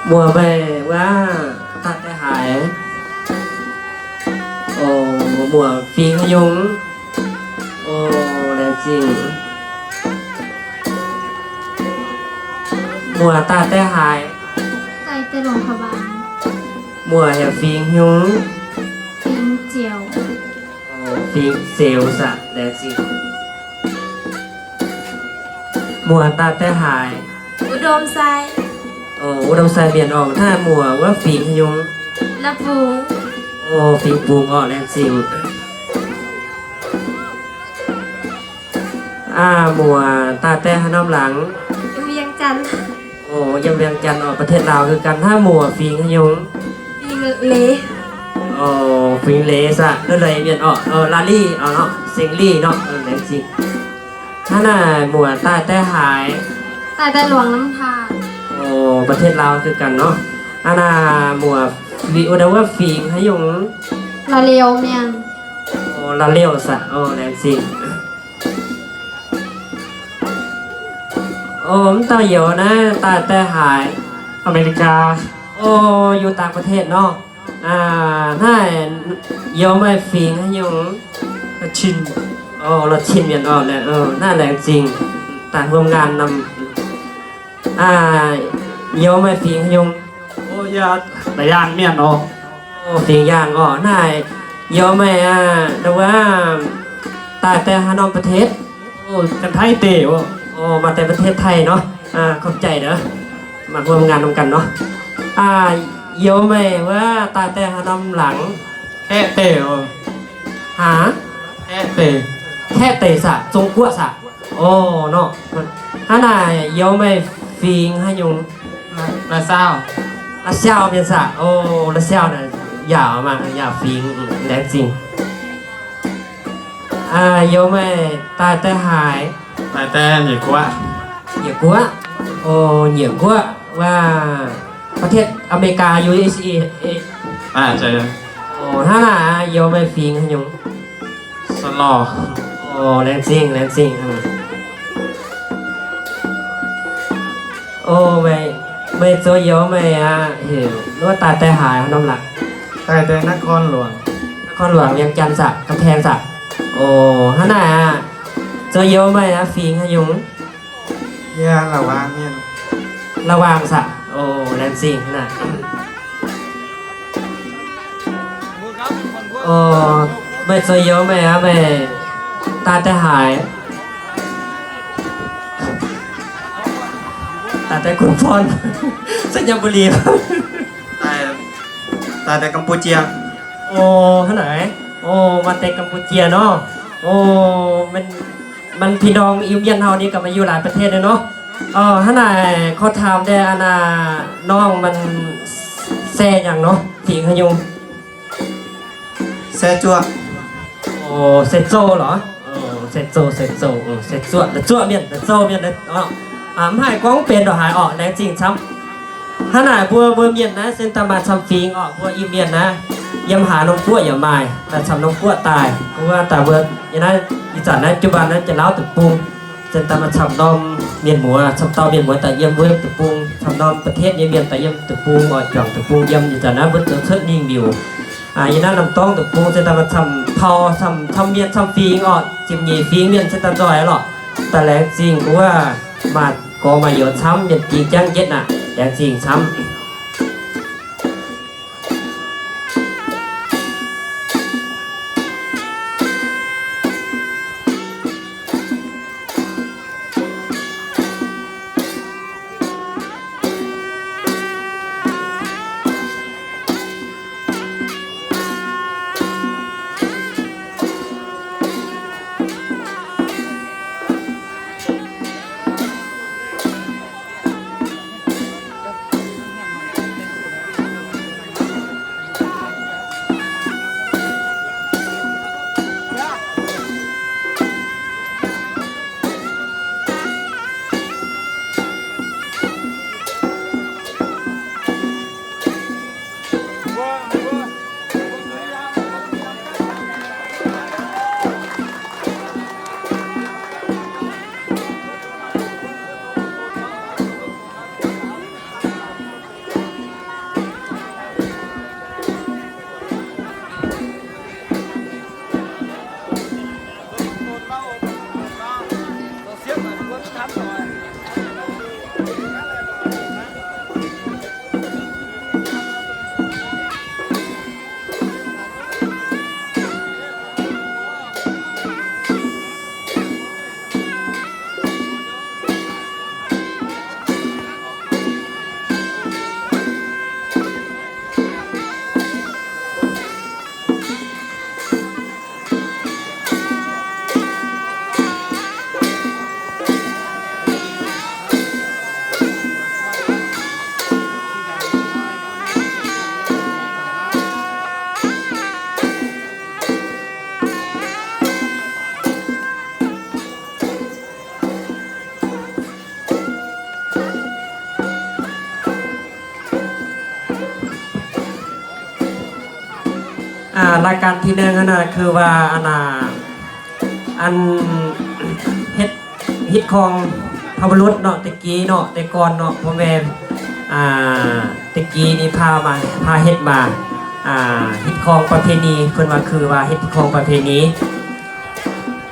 ໝວກໄມ້ວ່າຕາແຕ່ຫາຍ. ໂອ້ ໝວກຝີງຫະຍຸງ. ໂອ້ ແລງຈິງ. ໝວກຕາແຕ່ຫາຍ. ຕາແຕ່ຫຼວງພະບາງ. ໝວກຫຍັງຝີງຫະຍຸງ. ຝີງຈຽວ. ໂອ້ ຝີງເຊວສະແດຊິ. ໝວກຕາແຕ່ຫາຍ. ອຸດົມໄຊ. ໂອ້ ອຸດົມໄຊ ມຽນອອກ. ຖ້າໝວກວ່າຝີງຫະຍຸງ. ລະປູ. ໂອ້ ຝີງປູ. ອໍ ແລງຈິງ. ອາ ໝວກຕາແຕ່ຫານ້ຳຫຼັງ. ວຽງຈັນ. ໂອ້ ຢາມວຽງຈັນ. ອໍ ປະເທດລາວຄືກັນ. ຖ້າໝວກຝີງຫະຍຸງ. ຝີງເລ. ໂອ້ ຝີງເລສະ ເລີຍ ມຽນອອກ. ເອີ ລາລີ ເອົາເນາະ ເສັງລີເນາະ. ເອີ ແລງຈິງ. ອັນນ່າ ໝວກຕາແຕ່ຫາຍ. ຕາແຕ່ຫຼວງນ້ຳທາ. ໂອ້ ປະເທດລາວຄືກັນເນາະ. ອັນນ່າ ໝວກ ວິ ອຸດາວະ ຝີງຫະຍຸງ. ລາເລວ ແມ່ນ. ໂອ້ ລາເລວສະ. ໂອ້ ແລງຈິງ. ໂອ້ ມັນຕາຢຽວນະ ຕາແຕ່ຫາຍ. ອາເມລິກາ. ໂອ້ ຢູ່ຕ່າງປະເທດເນາະ. ອາ ຖ້າຢຽວໄມ້ຝີງຫະຍຸງ. ລະຊິນ. ໂອ້ ລະຊິນ ແມ່ນອອກແລ້ວ. ເອີ ໜ້າແລງຈິງ. ຕ່າງຮ່ວມງານນຳ. ອາ ຢຽວໄມ້ຝີງຫະຍຸງ. ໂອ້ ຢາ ລະຢ່າງ ແມ່ນອອກ. ໂອ້ ຝີງຢ່າງ. ອໍ ໜ້າຢຽວໄມ້ ອາ ດາວາ ຕາແຕ່ຫານ້ອງປະເທດ. ໂອ້ ກັນໄທເຕ. ໂອ້ ໂອ້ ມາແຕ່ປະເທດໄທເນາະ. ອາ ຂອບໃຈເດີ ມາຮ່ວມງານນຳກັນເນາະ. ອາ ຢຽວໄມ້ວ່າ ຕາແຕ່ຫານ້ຳຫຼັງ. ແຄະເຕ. ໂອ້ ຫາ ແຄະເຕ. ແຄະເຕສະ ຊົງກົວສະ. ໂອ້ ເນາະ. ຫັ້ນນະ ຢຽວໄມ້ຝີງຫະຍຸງ. ລະຊາວ. ລະຊາວ ແມ່ນສະ. ໂອ້ ລະຊາວນະ ຢາວມາ ຢາວຝີງ. ອືມ ແລງຈິງ. ອາ ຢຽວໄມ້ຕາແຕ່ຫາຍ. ຕາແຕ່ເຫຍກົວ. ເຫຍກົວ. ໂອ້ ເຫຍກົວ ວ່າປະເທດອາເມລິກາ ຢູເອສເອ. ອາ ໃຊ່. ໂອ້ ຫັ້ນນະ ຢຽວໄມ້ຝີງຫະຍຸງ. ສະລໍ. ໂອ້ ແລງຈິງ ແລງຈິງ. ເອີ ໂອ້ ໄມ້ ໄມ້ໂຈຢຽວ ໄມ້ ອາ ເຫັນ ຫຼືວ່າຕາແຕ່ຫາຍ ນ້ຳຫຼັງ. ຕາແຕ່ນະຄອນຫຼວງ. ນະຄອນຫຼວງວຽງຈັນສະ ກຳແພງສະ. ໂອ້ ຫັ້ນນະ ໂຈຢຽວ ໄມ້ ອາ ຝີງຫະຍຸງ. ເຮືອລະຫວ່າງ ແມ່ນ ລະຫວ່າງສະ. ໂອ້ ແລງຊິງນະ. ໂອ້ ໄມ້ໂຈຢຽວ ໄມ້ອາ ໄມ້ຕາແຕ່ຫາຍ ຕາແຕ່ຄຸນພອນ ໄຊຍະບູລີ ຕາ ຕາແຕ່ກຳປູເຈຍ. ໂອ້ ຫັ້ນນະ ໂອ້ ມາແຕ່ກຳປູເຈຍເນາະ. ໂອ້ ແມ່ນ ມັນພີ່ນ້ອງອີວມຽນເຮົານີ້ກໍມາຢູ່ຫຼາຍປະເທດເດ້ເນາະ. ເອີ ຫັ້ນນະ ຂໍຖາມແດ່ ອັນນ່າ ນ້ອງມັນແຊຫຍັງເນາະ ຜີງຫະຍຸງ? ແຊຈົວ. ໂອ້ ແຊໂຈເນາະ. ເອີ ແຊໂຈ ແຊໂຈ ເອີ ແຊຈົວ ລະຈົວ ແມ່ນ ລະໂຈ ແມ່ນເນາະ. ອາ ມັນຫາຍກອງເປັນດອກ ຫາຍອອກແລງຈິງຊ້ຳ. ຫັ້ນນະ ບົວ ບົວມຽນນະ ເຊັນຕາມາຊຳຟີງອອກ ບົວອີມຽນນະ ຢ້ຳຫານ້ອງກົວຢ່າມາຍ ແຕ່ຊຳນ້ອງກົວຕາຍ ເພາະວ່າຕາເບີດ ຍານາ ອີສານນະ ຈຸບັນນະ ຈະລາວຕະປຸງ ເຊັນຕາມາຊຳນ້ອງມຽນມົວ ຊຳເຕົ້າມຽນມົວ ຕາຢ້ຽມເວີດຕະປຸງ ຊຳນ້ອງປະເທດຍາມຽນ ຕາຢ້ຽມຕະປຸງ ອອກຈອງຕະປຸງ ຢ້ຽມອີສານນະ ເບີດເຊີດນິງບິວ ອາ ຍານານ້ຳຕ້ອງຕະປຸງ ເຊັນຕາມາຊຳເຜົ່າ ຊຳ ຊຳມຽນ ຊຳຟີງອອກ ຈິມເຍຟີງມຽນ ເຊັນຕາມຈອຍອະຫຼອກ ຕາແລງຈິງ ເພາະວ່າ ມາກໍມາຢອດຊ້ຳ ເປັນຈີງຈ້າງເຈັດນະ ແດງຈິງຊ້ຳ. ອ່າ ລາຍການທີໜຶ່ງຫັ້ນນະ ຄືວ່າ ອັນນ່າ ອັນເຮັດ ຮີດຄອງພະບຸລຸດເນາະ ແຕ່ກີ້ເນາະ ແຕ່ກ່ອນເນາະ ພໍ່ແມ່ ອ່າ ແຕ່ກີ້ນີ້ພາມາ ພາເຮັດມາ ອ່າ ຮີດຄອງປະເພນີ ເພິ່ນວ່າຄືວ່າຮີດຄອງປະເພນີ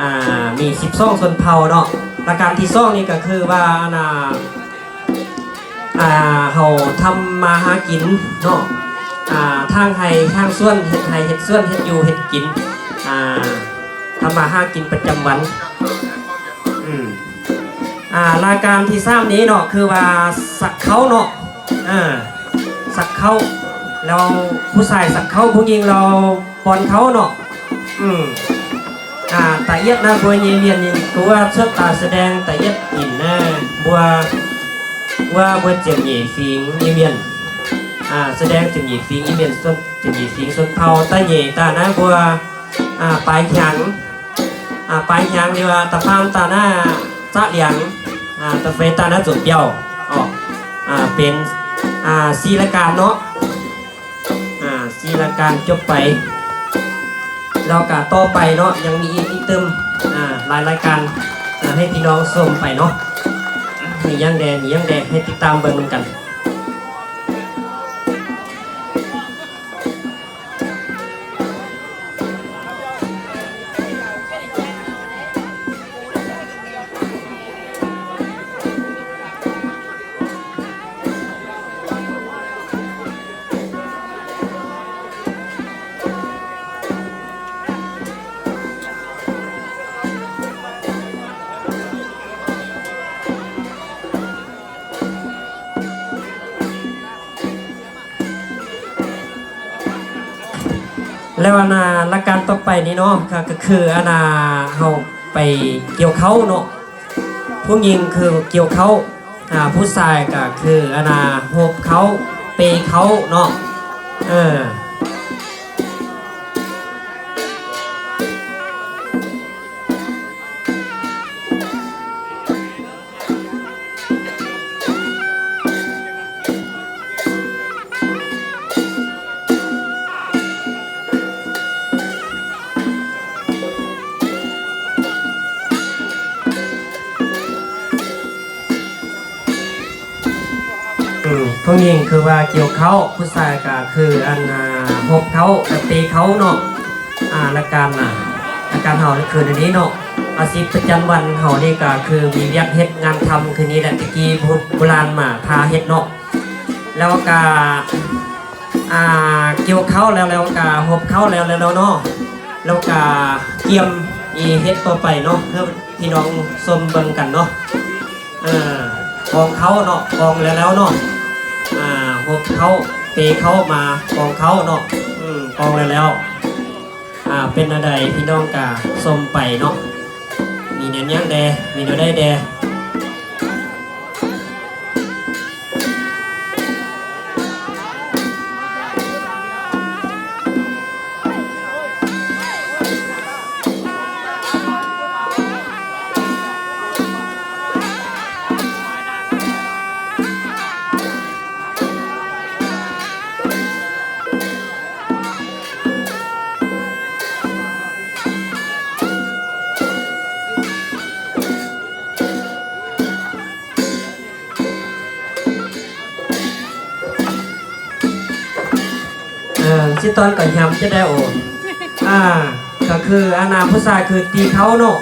ອ່າ ມີສິບສອງຊົນເຜົ່າເນາະ. ລາຍການທີສອງນີ້ກໍຄືວ່າ ອັນນ່າ ອ່າ ເຮົາທຳມາຫາກິນເນາະ ອ່າ ທາງໄຮ່ທາງສວນ ເຮັດໄຮ່ເຮັດສວນ ເຮັດຢູ່ເຮັດກິນ ອ່າ ທຳມາຫາກິນປະຈຳວັນ ອືມ ອ່າ ລາຍການທີສາມນີ້ເນາະ ຄືວ່າສັກເຂົ້າເນາະ ເອີ ສັກເຂົ້າ ແລ້ວຜູ້ຊາຍສັກເຂົ້າ ຜູ້ຍິງລາວ ປ້ອນເຂົ້າເນາະ ອືມ ອ່າ ຕາອຽດນາບົວເຍວຽນນີ້ ຄືວ່າເຊີດຕາສະແດງຕາອຽດກິນນາບົວ ວ່າບົວຈຽມເຍຟີງເຍວຽນ ອ່າ ສະແດງຈຽມເຍຟີງເຍວຽນ ສ່ວນຈຽມເຍຟີງຊົນເຜົ່າຕາເຍຕານາບົວ ອ່າ ປາຍຫຍັງ ອ່າ ປາຍຫຍັງ ຫຼືວ່າຕາຟາມຕານາຈະຫຼຽງ ອ່າ ຕາເຟຕານາຈົນປ່ຽວ ອອກ ອ່າ ເປັນ ອ່າ ສີ່ລາຍການເນາະ ອ່າ ສີ່ລາຍການຈົບໄປ ແລ້ວກະຕໍ່ໄປເນາະ ຍັງມີອີກ ອີກຕື່ມ ອ່າ ຫຼາຍລາຍການ ອ່າ ໃຫ້ພີ່ນ້ອງຊົມໄປເນາະ ມີຫຍັງແດ່ ມີຫຍັງແດ່ ໃຫ້ຕິດຕາມເບິ່ງນຳກັນ. ແລ້ວອັນນ່າ ລາຍການຕໍ່ໄປນີ້ເນາະ ກໍ ກໍຄືອັນນ່າ ເຮົາໄປກ່ຽວເຂົ້າເນາະ ຜູ້ຍິງຄືກ່ຽວເຂົ້າ ອ່າ ຜູ້ຊາຍກໍຄືອັນນ່າ ໂຮບເຂົ້າ ເປເຂົ້າເນາະ ເອີ. ອືມ ຜູ້ຍິງຄືວ່າກ່ຽວເຂົ້າ ຜູ້ຊາຍກໍຄືອັນ ອ່າ ໂຮບເຂົ້າ ແລະ ເປເຂົ້າເນາະ ອ່າ ລາຍການນະ ລາຍການເຮົານີ້ຄືແນວນີ້ເນາະ ອາຊີບປະຈຳວັນເຮົານີ້ກໍຄືມີວຽກເຮັດງານທຳຄືນີ້ແຫຼະ ແຕ່ກີ້ໂບ ໂບລານມາພາເຮັດເນາະ ແລ້ວກໍ ອ່າ ກ່ຽວເຂົ້າແລ້ວ ແລ້ວກໍໂຮບເຂົ້າແລ້ວ ແລ້ວເນາະ ແລ້ວກໍກຽມອີເຮັດຕໍ່ໄປເນາະ ໃຫ້ພີ່ນ້ອງຊົມເບິ່ງກັນເນາະ ເອີ ກອງເຂົ້າເນາະ ກອງແລ້ວໆເນາະ ອ່າ ໂຮບເຂົ້າ ເປເຂົ້າມາ ກອງເຂົ້າເນາະ ອືມ ກອງແລ້ວໆ ອ່າ ເປັນແນວໃດ ພີ່ນ້ອງກໍຊົມໄປເນາະ ມີແນວຫຍັງແດ່ ມີແນວໃດແດ່. ເອີ ຊິຕອນກໍຍຳຈະໄດ້ໂອ ອ່າ ກໍຄືອັນນ່າ ຜູ້ຊາຍຄືຕີເຂົ້າເນາະ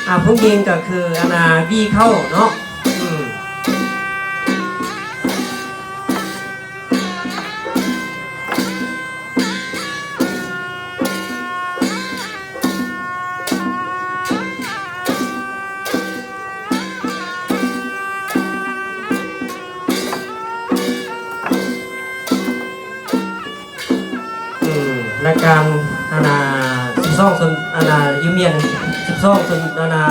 ອ່າ ຜູ້ຍິງກໍຄືອັນນ່າ ຫວີເຂົ້າເນາະ ອືມ. ອືມ ລາຍການ ອັນນ່າ ສິບສອງຊົນ ອັນນ່າ ຢູ່ມຽນ ສິບສອງຊົນ ອັນນ່າ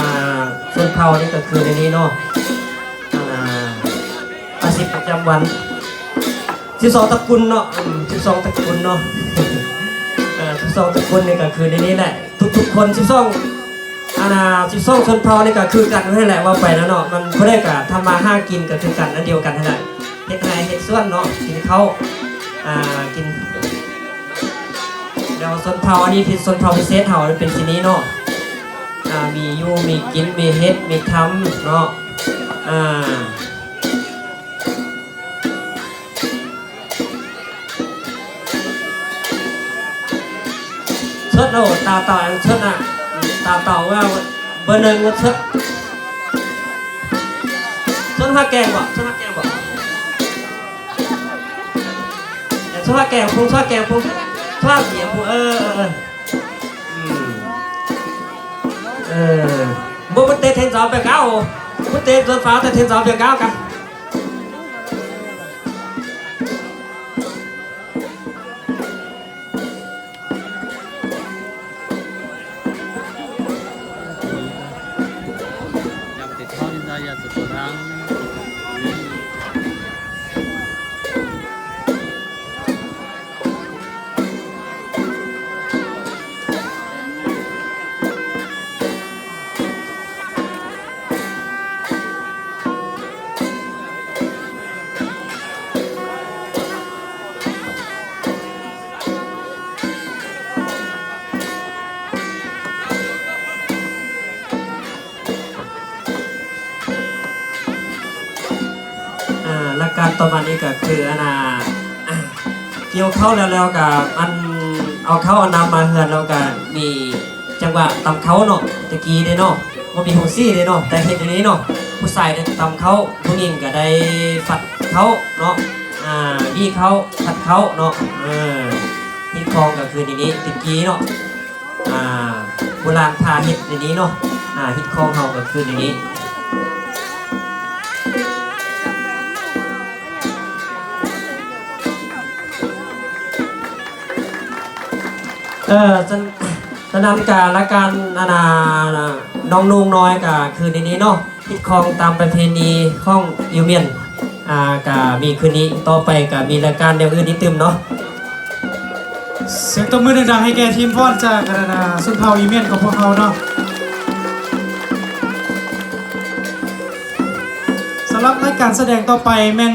ຊົນເຜົ່ານີ້ກໍຄືໃນນີ້ເນາະ ອັນນ່າ ອາຊີບປະຈຳວັນ ສິບສອງຕະກຸນເນາະ ອືມ ສິບສອງຕະກຸນເນາະ ເອີ ສິບສອງຕະກຸນນີ້ກໍຄືໃນນີ້ແຫຼະ ທຸກໆຄົນ ສິບສອງ ອັນນ່າ ສິບສອງຊົນເຜົ່ານີ້ກໍຄືກັນຫັ້ນແຫຼະ ເວົ້າໄປແລ້ວເນາະ ມັນຜູ້ໃດກໍທຳມາຫາກິນກໍຄືກັນ ອັນດຽວກັນຫັ້ນແຫຼະ ເຮັດໄຮ່ເຮັດສວນເນາະ ກິນເຂົ້າ ອ່າ ກິນ ແລ້ວຊົນເຜົ່າ ອັນນີ້ທີ່ຊົນເຜົ່າພິເສດເຮົາເປັນຊີ້ນີ້ເນາະ ອ່າ ມີຢູ່ ມີກິນ ມີເຮັດ ມີທຳເນາະ ອ່າ ເຊີດ ໂອ້ ຕາເຕົາ ເຊີດນະ ຕາເຕົາວ່າ ເບີໜຶ່ງວ່າເຊີດ ເຊີດຫາແກງບໍ່? ເຊີດຫາແກງບໍ່? ເຊີດຫາແກງ ພຸງ ເຊີດແກງ ພຸງ ເຊີດເສຍ ພຸງ ເອີ ເອີ ເອີ ອືມ ເອີ ບໍ່ ບໍ່ເຕະເທັນສອງແປດເກົ້າ ບໍ່ເຕະໂດນຟ້າ ແຕ່ເທັນສອງແປດເກົ້າກະ ອ່າ ລາຍການຕໍ່ມານີ້ກໍຄື ອັນນ່າ ກ່ຽວເຂົ້າແລ້ວ ແລ້ວກໍ ອັນ ເອົາເຂົ້າເອົານ້ຳມາເຮືອນ ແລ້ວກໍມີຈັງຫວະຕຳເຂົ້າເນາະ ແຕ່ກີ້ເດ້ເນາະ ບໍ່ມີໂຮງສີເດ້ເນາະ ແຕ່ເຮັດຢູ່ນີ້ເນາະ ຜູ້ຊາຍໄດ້ຕຳເຂົ້າ ຜູ້ຍິງກໍໄດ້ຝັດເຂົ້າເນາະ ອ່າ ຫວີ້ເຂົ້າ ຝັດເຂົ້າເນາະ ເອີ ຮີດຄອງກໍຄືນີ້ ແຕ່ກີ້ເນາະ. ອ່າ ໂບລານພາເຮັດແນວນີ້ເນາະ ອ່າ ຮີດຄອງເຮົາກໍຄືແນວນີ້ ເອີ ສະ ສະນັ້ນກະລາຍການ ອັນນ່າ ນ້ອງນຸ່ງນ້ອຍກະຄືແນວນີ້ເນາະ. ຮີດຄອງຕາມປະເພນີຂອງອີວມຽນ ອ່າ ກະມີຄືນນີ້ ຕໍ່ໄປກະມີລາຍການແນວອື່ນອີກຕື່ມເນາະ. ສຽງຕົບມືດັງໆ ໃຫ້ແກ່ທີມຟ້ອນຈາກ ອັນນ່າ ຊົນເຜົ່າອີວມຽນຂອງພວກເຮົາເນາະ. ສຳລັບລາຍການສະແດງຕໍ່ໄປແມ່ນ